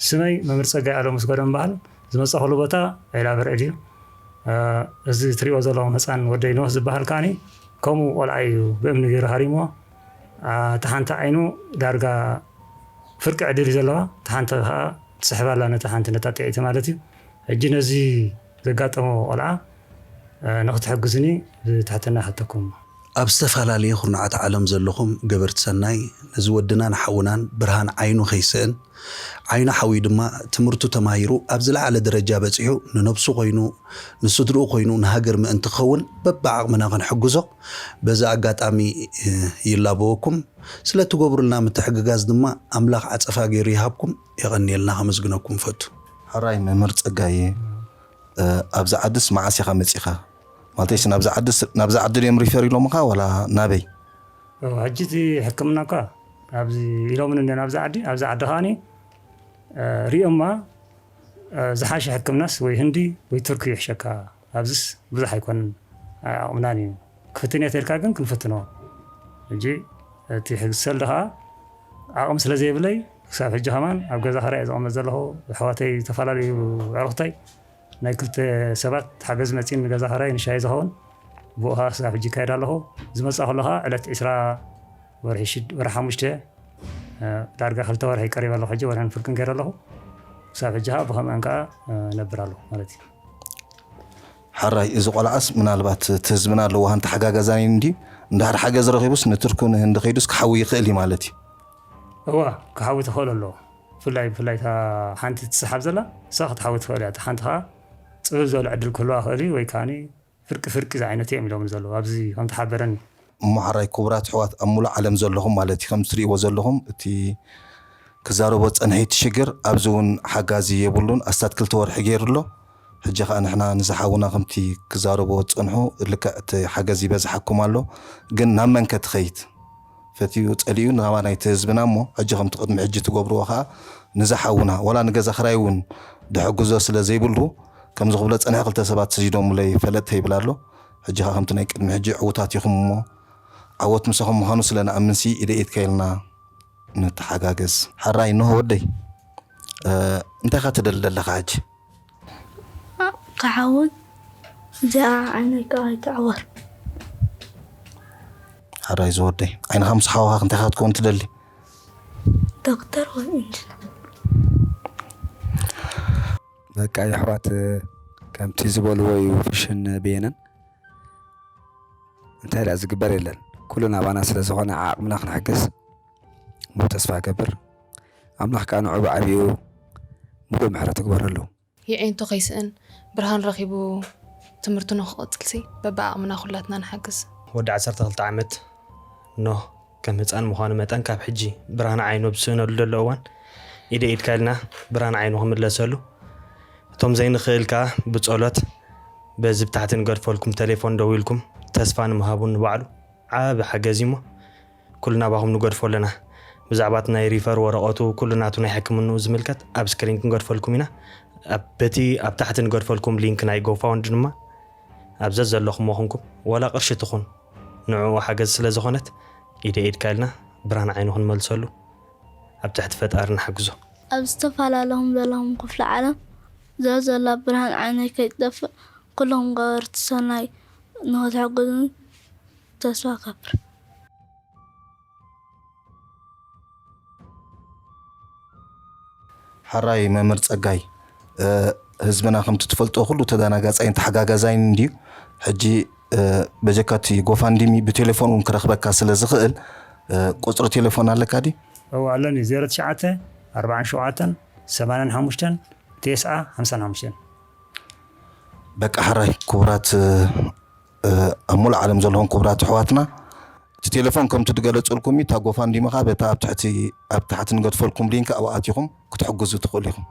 ስመይ መምህር ጸጋይ ኣለሙ ስገዶም በሃል። ዝመጻኹሉ ቦታ ዒላ በርዕድ እዩ። እ፣ እዚ ትሪእዎ ዘለኹም ህጻን ወደይ ኖህ ዝበሃል ከኣኒ ከምኡ ቆልዓ እዩ ብእምኒ ገይሩ ሃሪምዎ። እ፣ እታ ሓንቲ ዓይኑ ዳርጋ ፍርቂ ዕድል እዩ ዘለዋ፣ እታ ሓንቲ ከኣ ትስሕብ ኣላ ነታ ሓንቲ ነታ ጥዕይቲ ማለት እዩ። ሕጂ ነዚ ዘጋጠሞ ቆልዓ፣ እ፣ ንኽትሕግዙኒ ብትሕትና ይሓተኩም። ኣብ ዝተፈላለየ ኩርናዓት ዓለም ዘለኹም ገበርቲ ሰናይ፣ ነዚ ወድናን ሓውናን ብርሃን ዓይኑ ከይስእን፣ ዓይኑ ሓውዩ ድማ ትምህርቱ ተማሂሩ ኣብ ዝለዓለ ደረጃ በጺሑ ንነብሱ ኮይኑ፣ ንስድርኡ ኮይኑ፣ ንሃገር ምእንቲ ክኸውን በብዓቕምና ክንሕግዞ በዚ ኣጋጣሚ፣ እ፣ ይላበወኩም። ስለ ትገብሩልና ምትሕግጋዝ ድማ ኣምላኽ ዓጸፋ ገይሩ ይሃብኩም። የቐንየልና፣ ከመስግነኩም እፈቱ። ሕራይ መምህር ጸጋየ፣ እ፣ ኣብዚ ዓድስ መዓስ ኢኻ መጺኻ? ማለተይስ ናብዚ ዓድስ፣ ናብዚ ዓዲ ድዮም ሪፈር ኢሎምኻ ዋላ ናበይ? እዎ፣ ሕጂ እቲ ሕክምና እኳ ኣብዚ ኢሎምን እንድዮም፣ ኣብዚ ዓዲ፣ ኣብዚ ዓዲ ከኣኒ፣ እ፣ ሪኦማ፣ እ፣ ዝሓሸ ሕክምናስ ወይ ህንዲ ወይ ቱርኪ ይሕሸካ፣ ኣብዚስ ብዙሕ ኣይኮንን፣ ኣይ ዓቕምናን እዩ። ክፍትን እየ ተልካ ግን ክንፍትኖ። ሕጂ እቲ ሕግሰል ድኻ ዓቕሚ ስለ ዘይብለይ ክሳብ ሕጂ ከማን ኣብ ገዛ ኸራይ እየ ዝቕመጥ ዘለኹ። ኣሕዋተይ ዝተፈላለዩ ኣዕሩኽተይ ናይ ክልተ ሰባት ሓገዝ መጺን ንገዛ ኸራይ ንሻሂ ዝኸውን ብኡ ኸዓ ክሳብ ሕጂ ይካየድ ኣለኹ። ዝመጽእ ከሎ ኸዓ ዕለት ዕስራ ወርሒ ሽድ-፣ ወርሒ ሓሙሽተ፣ እ፣ ዳርጋ ክልተ ወርሒ ቀሪበ ኣለኹ። ሕጂ ወርሕን ፍርቅን ገይረ ኣለኹ። ክሳብ ሕጂ ኸዓ ብኸምኣን ከኣ፣ እ፣ ነብር ኣለኹ ማለት እዩ። ሕራይ፣ እዚ ቆልዓስ ምናልባት እቲ ህዝብና ኣለዎ፣ ሃንቲ ሓጋጋዛይን እንድዩ። እንድሕር ሓገዝ ረኺቡስ ንቱርኩ ንህንዲ ከይዱስ ክሓዊ ይኽእል እዩ ማለት እዩ። እዋ፣ ክሓዊ ትኽእል ኣለዎ። ብፍላይ፣ ብፍላይ እታ ሓንቲ ትስሓብ ዘላ፣ እሳ ክትሓዊ ትኽእል እያ። እታ ሓንቲ ኸዓ ጽብብ ዝበለ ዕድል ክህልዋ ይኽእል እዩ፣ ወይ ከዓኒ ፍርቂ ፍርቂ ዝዓይነቱ እዮም ኢሎምኒ ዘለዉ፣ ኣብዚ ከም ተሓበረኒ። እሞ ሕራይ ክቡራት ኣሕዋት ኣብ ሙሉእ ዓለም ዘለኹም ማለት እዩ፣ ከም ትሪእዎ ዘለኹም እቲ ክዛረቦ ዝጸንሐ እቲ ሽግር ኣብዚ እውን ሓጋዚ የብሉን። ኣስታት ክልተ ወርሒ ገይሩ ኣሎ። ሕጂ ኸኣ ንሕና ንዝሓውና ከምቲ ክዛረቦ ዝጸንሑ ልክዕ እቲ ሓገዝ ይበዝሓኩም ኣሎ። ግን ናብ መን ከ ትኸይድ? ፈትዩ ጸሊኡ ናባና እቲ ህዝብና እሞ ሕጂ ከምቲ ቅድሚ ሕጂ ትገብርዎ ኸኣ ንዝሓውና ዋላ ንገዛ ኽራይ እውን ድሕግዞ ስለ ዘይብሉ ከምዚ ክብሎ ጸንሐ ክልተ ሰባት ሰዲዶምለይ ፈለጥተይ ይብል ኣሎ። ሕጂ ኸኣ ከምቲ ናይ ቅድሚ ሕጂ ዕዉታት ኢኹም እሞ ዓወት ምሳኹም ምዃኑ ስለ ንኣምንሲ ኢደ ኢድካ ኢልና ንተሓጋገዝ። ሕራይ ኖህ ወደይ፣ እ፣ እንታይ ኢኻ ትደሊ ዘለኻ ሕጂ? ክሓውን እዚኣ ዓይነይ ከዓ ኣይትዕወር። ሕራይ ዝወደይ፣ ዓይንኻ ምስ ሓወኻ እንታይ ኢኻ ክትከውን ትደሊ? ዶክተር ወይ ኢንጂነር። በቃ የሕዋት ከምቲ ዝበልዎ እዩ፣ ፍሽን ብየነን። እንታይ ደኣ ዝግበር የለን፣ ኩሉ ናባና ስለ ዝኾነ ዓቕምና ክንሕግዝ ብኡ ተስፋ እገብር። ኣምላኽ ከኣ ንዑ ብዓብዩ ምሉእ ምሕረት ይግበረሉ። የዒንቱ ከይስእን ብርሃን ረኺቡ ትምህርቱ ንኽቕጽልሲ በብዓቕምና ኩላትና ንሓግዝ። ወዲ ዓሰርተ ክልተ ዓመት ኖህ ከም ህጻን ምዃኑ መጠን ካብ ሕጂ ብርሃን ዓይኑ ኣብ ዝስእነሉ ዘሎ እዋን ኢደ ኢድካ ኢልና ብርሃን ዓይኑ ክምለሰሉ፣ እቶም ዘይንኽእል ከኣ ብጸሎት በዚ ብታሕቲ ንገድፈልኩም ቴሌፎን ደዊልኩም ተስፋ ንምሃቡ ንባዕሉ ዓቢ ሓገዝ እዩ እሞ ኩሉ ናባኹም ንገድፎ ኣለና። ብዛዕባ እቲ ናይ ሪፈር ወረቐቱ ኩሉ ናቱ ናይ ሕክምንኡ ዝምልከት ኣብ ስክሪን ክንገድፈልኩም ኢና። ኣብ፣ በቲ ኣብ ታሕቲ ንገድፈልኩም ሊንክ ናይ ጎፋውንድ ድማ ኣብ ዘዘለኹሞ ኹንኩም ዋላ ቅርሺ ትኹን ንዕኡ ሓገዝ ስለ ዝኾነት ኢደ ኢድካ ኢልና ብርሃን ዓይኑ ክንመልሰሉ ኣብ ትሕቲ ፈጣሪ ንሓግዞ። ኣብ ዝተፈላለኹም ዘለኹም ክፍለ ዓለም ዘዘላ ብርሃን ዓይነይ ከይትጠፍእ ኩሎም ገበርቲ ሰናይ ንኽትሕግዙኒ ተስፋ እገብር። ሕራይ መምህር ጸጋይ፣ እ፣ ህዝብና ከምቲ ትፈልጦ ኩሉ ተደናጋጻይን ተሓጋጋዛይን እንድዩ። ሕጂ፣ እ፣ በጀካ እቲ ጎፋንድሚ ብቴሌፎን እውን ክረኽበካ ስለ ዝኽእል፣ እ፣ ቁጽሪ ቴሌፎን ኣለካ ድዩ? እወ ኣለኒ፣ ዜሮ ትሽዓተ ኣርባዓን ሸውዓተን ሰማንያን ሓሙሽተን ተስዓ ሓምሳን ሓሙሽተን። በቃ ሕራይ ክቡራት፣ እ፣ እ፣ ኣብ ሙሉእ ዓለም ዘለኹም ክቡራት ኣሕዋትና፣ እቲ ቴሌፎን ከምቲ ዝገለጽልኩም እዩ። እታ ጎፋንድሚ ኸኣ በታ ኣብ ትሕቲ፣ ኣብ ታሕቲ ንገድፈልኩም ሊንክ ኣብኣ ኣቲኹም ክትሕግዙ ትኽእሉ ኢኹም።